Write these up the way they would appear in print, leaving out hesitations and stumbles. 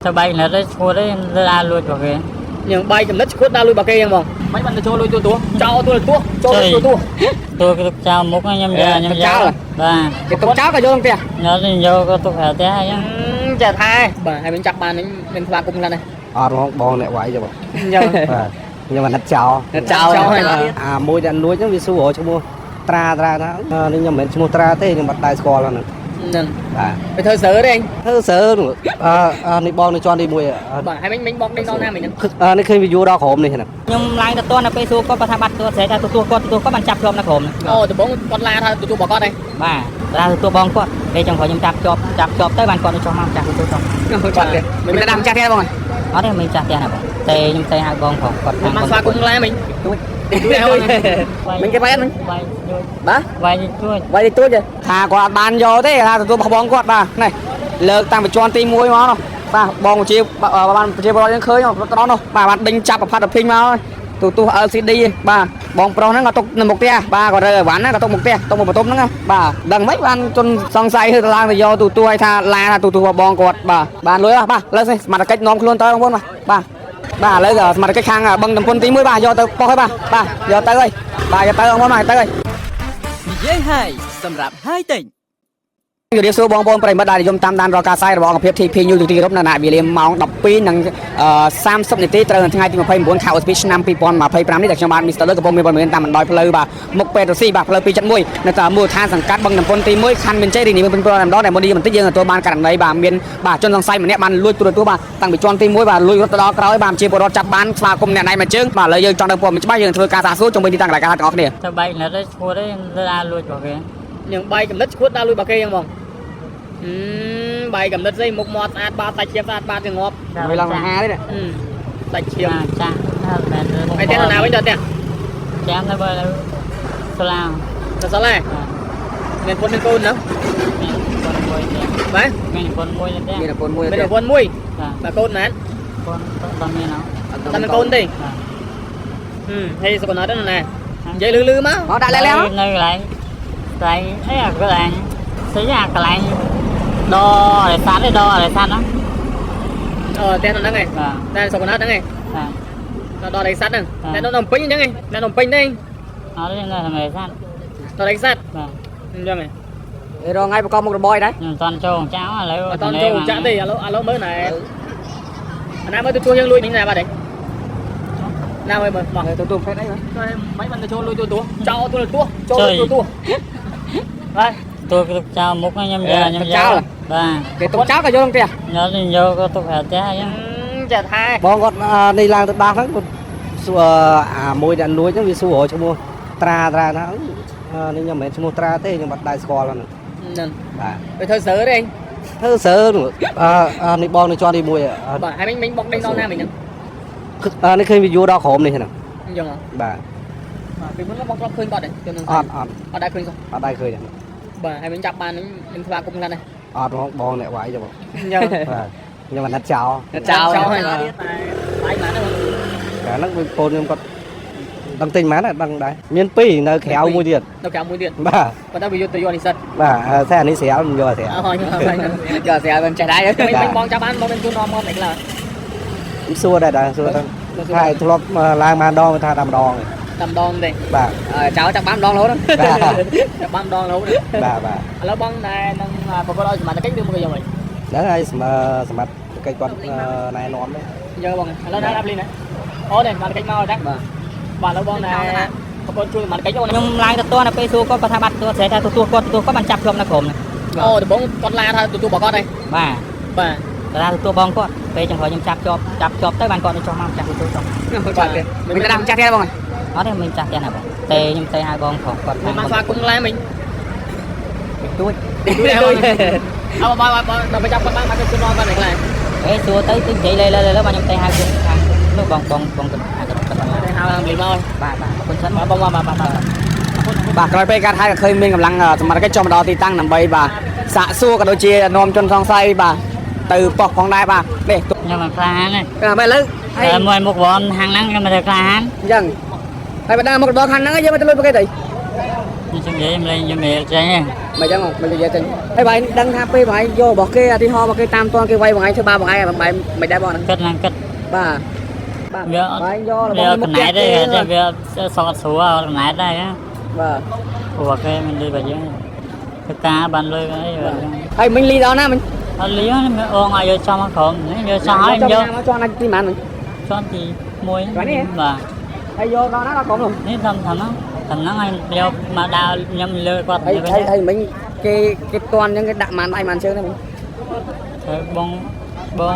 ទៅបែកណិតឯងឈួតឯងទៅដើរលួចរបស់គេ ញ៉ឹងបាយកំណត់ឈួតដើរលួចរបស់គេយ៉ាងបងមិនបានទៅចូលលួចទូទួចោលទូទួចូលលួចទូទួ ទូគេទុកចោលមុខខ្ញុំយកខ្ញុំយកបាទ គេទុកចោលក៏យកក្នុងផ្ទះ ខ្ញុំយកក៏ទុកក្រៅផ្ទះអញ្ចឹង ចាថាបាទហើយមិនចាប់បាននេះមានស្វាគមន៍ខ្លះដែរ អត់ហងបងអ្នកវាយចុះបង ញ៉ឹង បាទខ្ញុំអាណិតចោល ចោល អាមួយដែលលួចហ្នឹងវាសួររកឈ្មោះត្រាត្រាថានេះខ្ញុំមិនមែនឈ្មោះត្រាទេខ្ញុំអត់ដែរស្គាល់ហ្នឹង ហ្នឹង បាទ ទៅធ្វើសើទេ ធ្វើសើនោះអឺនេះបងនៅជាន់ទី1 បាទហើយមិញបងដេញដល់ណាមិញហ្នឹង នេះឃើញវាយូរដល់ក្រុមនេះហ្នឹង ខ្ញុំឡើងទៅតន់ដល់ពេលសួរគាត់គាត់ថាបាត់ទទួលស្រែថាទទួលគាត់ទទួលគាត់បានចាប់ជាប់នៅក្រុម អូដំបងគាត់ឡាថាទទួលរបស់គាត់ទេ បាទថាទទួលបងគាត់ពេលចុងក្រោយខ្ញុំចាប់ជាប់ចាប់ជាប់ទៅបានគាត់ទៅចុះមកចាស់ទទួលចុះ បាទមិនដាក់ម្ចាស់ផ្ទះបង អត់ទេមិនចាស់ផ្ទះណាបងតែខ្ញុំតែហៅបងផងគាត់ មិនស្វាគមន៍ឡាមិញទួចមិញគេបាយអត់មិញ វាយជួយ បាទ វាយជួយ វាយទួចថាគាត់អត់បានយកទេថាទទួលរបស់បងគាត់បាទនេះលើកតាំងពីជាន់ទី1មកនោះបាទបងជាបានប្រជាពលរដ្ឋយើងឃើញទៅដល់នោះបាទបានដេញចាប់ប្រផាត់ប្រភីងមកទូទស្ស LCD បាទបងប្រុសហ្នឹងក៏ទុកនៅមុខផ្ទះបាទក៏រើអីវ៉ាន់ហ្នឹងក៏ទុកមុខផ្ទះទុកមុខបន្ទប់ហ្នឹងបាទដឹងមិនបានជនសង្ស័យទៅឡើងទៅយកទូទស្សឲ្យថាឡាថាទូទស្សរបស់បងគាត់បាទបានលុយបាទលើនេះសមត្ថកិច្ចនាំខ្លួនទៅបងប្អូនបាទបាទបាទឥឡូវសមត្ថកិច្ចខាងបឹងតំពុនទី1បាទយកទៅប៉ុស្តិ៍ហើយបាទបាទយកទៅហើយបាទយកទៅបងប្អូនបាទទៅហើយ និយាយហើយសម្រាប់ហាយតិច ជម្រាបសួរបងប្អូនប្រិយមិត្តដែលនិយមតាមដានរាល់ការផ្សាយរបស់អង្គភាព TP News ទីគោរពនៅណវេលាម៉ោង12:30នាទីត្រូវនៅថ្ងៃទី29ខែឧសភាឆ្នាំ2025នេះដែលខ្ញុំបាទ Mr. លើកំពុងមានព័ត៌មានតាមបណ្ដោយផ្លូវបាទមុខពេទ្យរុស្ស៊ីបាទផ្លូវ271នៅតាមមូលដ្ឋានសង្កាត់បឹងតំពុនទី1ខណ្ឌមានជ័យរាជធានីភ្នំពេញផ្ទាល់តែម្ដងដែលមុននេះបន្តិចយើងទទួលបានករណីបាទមានបាទជនសង្ស័យម្នាក់បានលួចទូរទស្សន៍បាទតាំងពីជាន់ទី1បាទលួចរត់ទៅដល់ក្រោយបាទជាពលរដ្ឋចាប់បានស្វាគមន៍អ្នកណៃមួយជើងបាទឥឡូវយើងចង់ដឹងព័ត៌មានច្បាស់យើងធ្វើការសាកសួរជុំវិញទីតាំងកន្លែងការទាំងអស់គ្នា ទៅបែកណិតឯងឈួតឯងទៅដើរលួចរបស់គេ ញ៉ឹងបាយកំណត់ឈួតដើរលួចរបស់គេយ៉ាងបងបាយកំណត់ស្អីមុខមាត់ស្អាតបាតសាច់ឈាមស្អាតបាតជាងាប់ មិនឡើង ហាទេសាច់ឈាម ចាស់មែន អីផ្ទះនៅណាវិញតើផ្ទះ ចាំនៅបើស្លាវ ទៅសល់ហ៎មានពុនមានកូនណា មានคนមួយទេ បាទ មានคนមួយទេ មានប្រពន្ធមួយ មានប្រពន្ធមួយ បាទ បាទកូនណា កូនតមានអត់ តែមានកូនទេ បាទ ហើយសុកណាត់ណានិយាយលឺលឺមក មកដាក់លែលែ នៅកន្លែងកន្លែងអីអាកន្លែងស្អីអាកន្លែងដអរិស័តឯដអរិស័តណា អឺផ្ទះនៅហ្នឹងឯង បាទ តែសុកណាត់ហ្នឹងឯង បាទ ដល់ដល់ឯសัตว์ហ្នឹងតែនៅភ្នំពេញអញ្ចឹងឯងនៅភ្នំពេញទេ អត់ទេនៅអរិស័ត ដល់ឯសัตว์ បាទ អញ្ចឹងឯង រងថ្ងៃប្រកបមុខរបរដែរ ខ្ញុំមិនតាន់ចូលចៅឥឡូវ អត់តន់ចូលចាក់ទេឥឡូវឥឡូវមើលណែអាណាមើលទទួលយើងលួចនេះណាបាទឯងណាមើលមើលមក ទទួលភេទអី មិនបានទៅចូលលួចទូទួចោលទូទួចូលលួចទូទួបាទ ទូគេទុកចោលមុខខ្ញុំយកខ្ញុំយកបាទ គេទុកចោលក៏យកក្នុងផ្ទះ ខ្ញុំយកក៏ទុកក្រៅផ្ទះអញ្ចឹង ចាថា បងគាត់នេះឡើងទៅដាស់ហ្នឹងគាត់សួរអាមួយដែលលួចហ្នឹងវាសួររកឈ្មោះត្រាត្រាថានេះខ្ញុំមិនមែនឈ្មោះត្រាទេខ្ញុំអត់ដែរស្គាល់ហ្នឹង ហ្នឹង បាទ ទៅធ្វើសើទេ ធ្វើសើនោះនេះបងនៅជាន់ទី1 បាទហើយមិញបងដេញដល់ណាមិញហ្នឹង នេះឃើញវាយូរដល់ក្រុមនេះហ្នឹង អញ្ចឹង បាទ បាទពីមុនបងធ្លាប់ឃើញគាត់ទេជននឹង អត់អត់ អត់ដែរឃើញសោះ អត់ដែរឃើញទេ បាទហើយមិញចាប់បាននេះមានស្វាគមន៍ខ្លះដែរ អត់ហងបងអ្នកវាយចុះបង អញ្ចឹង បាទខ្ញុំអាណិតចោល ចោលហើយបាយម៉ានហ្នឹង កាលហ្នឹងបងប្អូនខ្ញុំគាត់ដឹងទិញប៉ុន្មានដឹងដែរមានពីរនៅក្រៅមួយទៀត នៅក្រៅមួយទៀត បាទ ប៉ុន្តែវាយកទៅយកនិស្សិត បាទតែអានេះស្រាលមិនយកស្រាល អើ យកស្រាមិនចេះដែរ មិញបងចាប់បានបងមានគូនាំមកមិនខ្លះ ខ្ញុំសួរដែរដែរសួរទៅថាធ្លាប់ឡើងមកម្ដងថាតែម្ដង តែម្ដងទេ បាទ ចោលចាប់បានម្ដងរហូត បាទ ចាប់បានម្ដងរហូត បាទបាទ ឥឡូវបងដែលនឹងប្រកបដោយសមត្ថកិច្ចឬមកយកវិញ ហ្នឹងហើយសមត្ថកិច្ចគាត់ណែនាំហ្នឹង យកបងឥឡូវណាអាប់លីណាអូនេះសមត្ថកិច្ចមកហើយបាទបាទឥឡូវបងដែលប្រកបជួយសមត្ថកិច្ចអូន ខ្ញុំឡើងទៅតន់ដល់ពេលសួរគាត់គាត់ថាបាត់ទទួលស្រែថាទទួលគាត់ទទួលគាត់បានចាប់ជាប់នៅក្រុម អូដំបងគាត់ឡាថាទទួលរបស់គាត់ទេ បាទ បាទ ថាទទួលបងគាត់ពេលចុងក្រោយខ្ញុំចាប់ជាប់ចាប់ជាប់ទៅបានគាត់ទៅចុះមកចាស់ទទួលចុះ បាទ មិនដាក់ចាស់ផ្ទះបងអត់ទេមិនចាស់ផ្ទះណាបងតែខ្ញុំតែហៅបងផងគាត់ មិនបានស្វាគមន៍ឡាមិញ ទួច ទួចអើបងបងដល់ទៅចាប់គាត់បានមកជួយនាំបានខ្លះ អេសួរទៅគឺនិយាយលេលេលេបាទខ្ញុំតែហៅគាត់ខាងនោះបងបងបងទៅហៅគាត់ តែហៅលីមក បាទបាទអរគុណសិន បាទបងបាទបាទបាទ បាទក្រោយពេលកាត់ហើយក៏ឃើញមានកម្លាំងសមត្ថកិច្ចចុះមកដល់ទីតាំងដើម្បីបាទសាកសួរក៏ដូចជានាំជនសង្ស័យបាទទៅប៉ុស្តិ៍ផងដែរបាទនេះ ខ្ញុំមិនក្លាហានទេ បែរឥឡូវហើយ តែមួយមុខវ៉នហាងហ្នឹងខ្ញុំមិនទៅក្លាហាន អញ្ចឹងហើយបណ្ដាមុខរបរខាងហ្នឹងយើងមិនទៅលួចប្រគេទេ ខ្ញុំនិយាយមិនលេងខ្ញុំនិយាយចេញទេ មិនចឹងមិននិយាយចេញហើយបងឯងដឹងថាពេលបងឯងយករបស់គេឧទាហរណ៍របស់គេតាមតនគេវាយបងឯងធ្វើបាបបងឯងបងឯងមិនដែរបងហ្នឹង គិតឡើងគិត បាទបាទ វា បងឯងយករបស់ វា មុខ កណែតទេ គេ វាសតស្រួលកណែតដែរ បាទ ព្រោះគេមិនលុយរបស់យើងធ្វើការបានលុយអីបាទ ហើយមិញលីដល់ណាមិញ អត់លីហ្នឹងអងឲ្យយកចំមកក្រុមយកចំហើយយក មកជាន់ណាទីប៉ុន្មានមិញ ចំទី1បាទ ហើយយកដល់ណាដល់ក្រុមនោះ នេះធ្វើធ្វើហ្នឹងធ្វើហ្នឹងឲ្យយកមកដើរខ្ញុំលើគាត់ ហើយហើយហើយមិញគេគេតន់អញ្ចឹងគេដាក់ម៉ានដៃម៉ានជើងហ្នឹងមិញ ហើយបងបង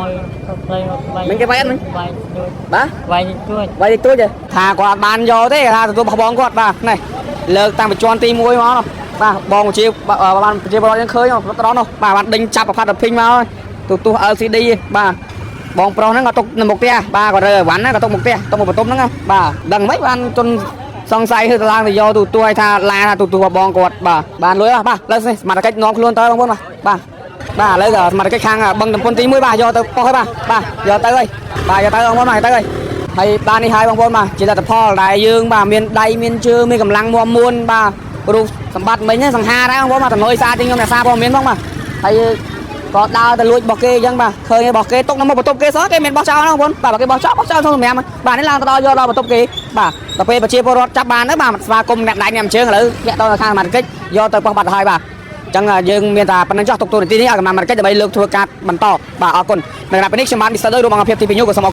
ផ្លៃបាយ មិញគេវាយអត់មិញ វាយជួយ បាទ វាយជួយ វាយតិចតួចទេថាគាត់អត់បានយកទេថាទទួលបោះបងគាត់បាទនេះលើកតាំងពីជាន់ទី1មកនោះបាទបងជាបានប្រជាពលរដ្ឋយើងឃើញរត់ទៅដល់នោះបាទបានដេញចាប់ប្រផាត់ភីងមកទូទស្សន៍ LCD បាទបងប្រុសហ្នឹងក៏ទុកនៅមុខផ្ទះបាទគាត់រើអីវ៉ាន់ហ្នឹងក៏ទុកមុខផ្ទះទុកមកបន្ទប់ហ្នឹងណាបាទដឹងមិនបានជនសង្ស័យធ្វើទៅឡើងទៅយកទូទួឲ្យថាឡាថាទូទស្សន៍បងគាត់បាទបានលុយហ៎បាទលើនេះសមត្ថកិច្ចនាំខ្លួនទៅបងប្អូនបាទបាទបាទឥឡូវសមត្ថកិច្ចខាងបឹងតំពុនទី1បាទយកទៅប៉ុស្តិ៍ហើយបាទបាទយកទៅហើយបាទយកទៅបងប្អូនបាទយកទៅហើយ ហើយបាននេះហើយបងប្អូនបាទជាលទ្ធផលដែលយើងបាទមានដៃមានជើងមានកម្លាំងមាំមួនបាទរូបសម្បត្តិមិញហ្នឹងសង្ហាដែរបងប្អូនបាទតំណយស្អាតជាងខ្ញុំអ្នកសារព័ត៌មានផងបាទហើយក៏ដើរទៅលួចរបស់គេអញ្ចឹងបាទឃើញរបស់គេទុកនៅមុខបន្ទប់គេសោះគេមានបោះចោលហ្នឹងបងប្អូនបាទបើគេបោះចោលបោះចោលក្នុងសម្រាប់បាទនេះឡើងទៅដល់យកដល់បន្ទប់គេបាទដល់ពេលប្រជាពលរដ្ឋចាប់បានទៅបាទស្វាគមន៍អ្នកដៃអ្នកជើងឥឡូវញាក់ដល់ខាងសមាជិកយកទៅបោះបាត់ទៅហើយបាទអញ្ចឹងយើងមានតែប៉ុណ្្នឹងចោះទុកទូនាទីនេះឲ្យកម្លាំងសមាជិកដើម្បីលើកធ្វើការបន្តបាទអរគុណនៅកណ្ដាលពេលនេះខ្ញុំបានពិសេសដោយរួមអង្គភាពទី2ញូក៏សូម